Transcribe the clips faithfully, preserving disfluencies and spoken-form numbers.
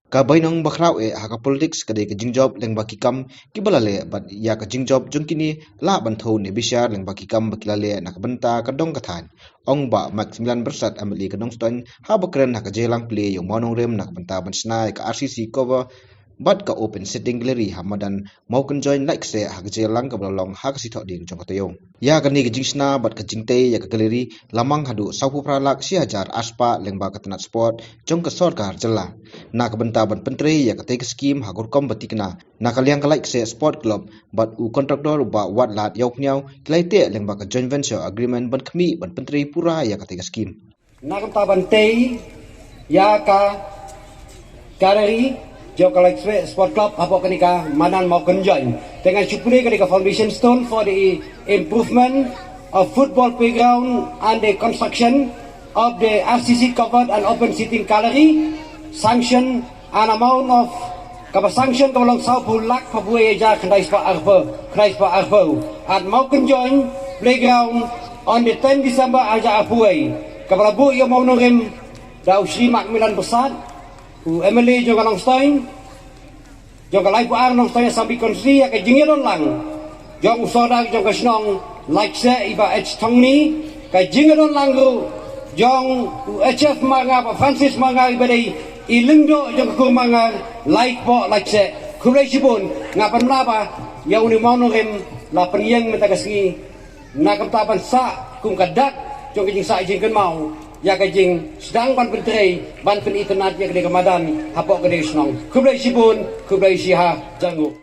Ka bainong ba khraw eh ha ka politics ka dei ka jingjop lyngba ki kam kiba la leh bad ïa ka jingjop jong kine lah ban thew ne bishar lyngba ki kam ba ki la leh na ka bynta ka dong ka thaiñ. Ong Bah Maximilian Byrsat, M L A ka Nongstoiñ, haba kren ha ka jingïalang plie ïa u mawnongrim na ka bynta ban shna ïa ka R C C cover bad ka open seating gallery ha madan Mawkynjoin Laitkaseh ha ka jingïalang kaba la long ha ka Syiemlieh jong ka taïew. Ïa kane ka jingshna bad ka jingtei ïa ka gallery la mang haduh sawphew phra lak shi hajar arspah lyngba ka tnat sport jong ka sorkar jylla na ka bynta ban pyntrei ïa katei ka skhim ha ka rukom ba thikna. Na ka liang ka Laitkaseh Sport Club bad u kontraktor u Bah Watlat Ïawphniaw ki la ïateh lyngba ka joint venture agreement ban khmih ban pyntrei pura ïa katei ka skhim. Na ka bynta ban tei ïa ka gallery jong ka Laitkaseh Sport Club hapoh kane ka madan Mawkynjoin. Te ngan shu pule kane ka foundation stone for the improvement of football playground and the construction of the R C C covered and open seating gallery, sanction an amount of, kaba sanction kaba long sawphew lak phra phew wei hajar khyndai spah arphew, khyndai spah arphew. At Mawkynjoin playground on the ten December hajar arphew wei. Kaba la buh ïa u mawnongrim da u Shri Maximilian Byrsat, u M L A jong ka Nongstoiñ, jong ka laiphew ar Nongstoiñ Assembly Constituency, ïa ka jingïadon lang jong u Sordar jong ka shnong Laitkaseh i Bah H Thongni, ka jingïadon lang ruh jong u H F Marngar, Bah Francis Marngar, iba dei i lyngdoh jong ka kur Marngar Laitkpoh Laitkaseh. Khublei shibun. Nga pynbna ba ïa une u mawnongrim la pynïeng mynta ka sngi na ka bynta ban sah kum ka dak jong ka jingsah jingkynmaw ïa ka jingsdang ban pyntrei ban pynitynnad ïa kane ka madan hapoh kane ka shnong. Khublei shibun, khublei shihajar nguh.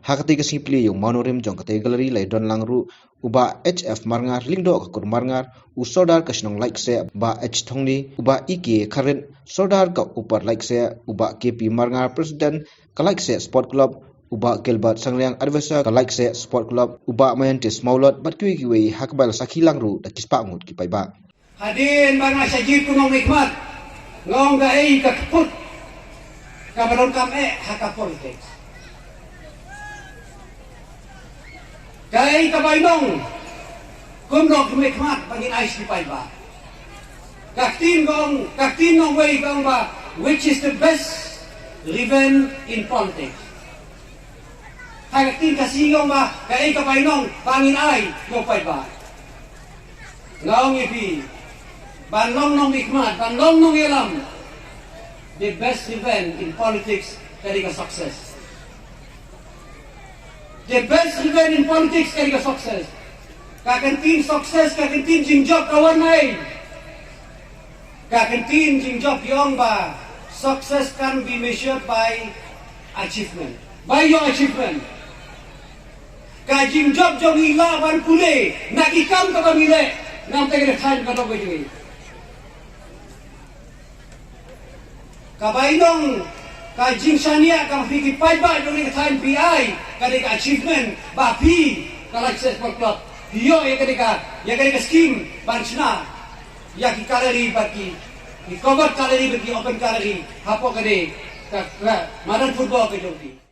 Ha katei ka sngi plie ïa u mawnongrim jong katei ka gallery la ïadon lang ruh u Bah H F Marngar, lyngdoh ka kur Marngar, u Sordar ka shnong Laitkaseh Bah H Thongni, u Bah E K Kharit, Sordar ka Upper Laitkaseh, u Bah K P Marngar, President ka Laitkaseh Sport Club, u Bah Gilbert Sangriang, Advisor ka Laitkaseh Sport Club, u Bah Mayantis Mawlot bad kiwei kiwei, ha kaba la sakhi lang ruh da ki spah ngut ki paidbah. Hadien ba nga shah jied kum u nongmihkhmat, nga ong kaei ka kput kaba donkam eh ha ka politics. Kaei ka bainong kum u nongmihkhmat ba ngin ai sha ki paidbah. Ka ktien ka ong, ka ktien nongwei ka ong ba, which is the best revenge in politics? Ha ka ktien Khasi ka ong ba, kaei ka bainong ba ngin ai ïa u paidbah? Nga ong ïa phi, ban long nongmihkhmat, ban long nongïalam, the best revenge in politics ka dei ka success. The best revenge in politics ka dei ka success. Ka kyntien success, ka kyntien jingjop ka wan na ei? Ka kyntien jingjop ki ong ba success can be measured by achievement. By your achievement. Ka jingjop jong ngi lah ban pule na ki kam kaba ngi leh, namar ka dei ka thaiñ ka dong ka jong ngi. Ka bainong, ka jingshaniah ka phi ki paidbah jong ka thaiñ phi ai, ka dei ka achievement ba phi ka Laitsiet Sports Club phi ïoh ïa ka dei ka, ïa ka dei ka scheme ban shna ïa ki gallery bad ki, ki covered gallery bad ki open gallery hapoh ka dei ka, ka madan football ka jong phi.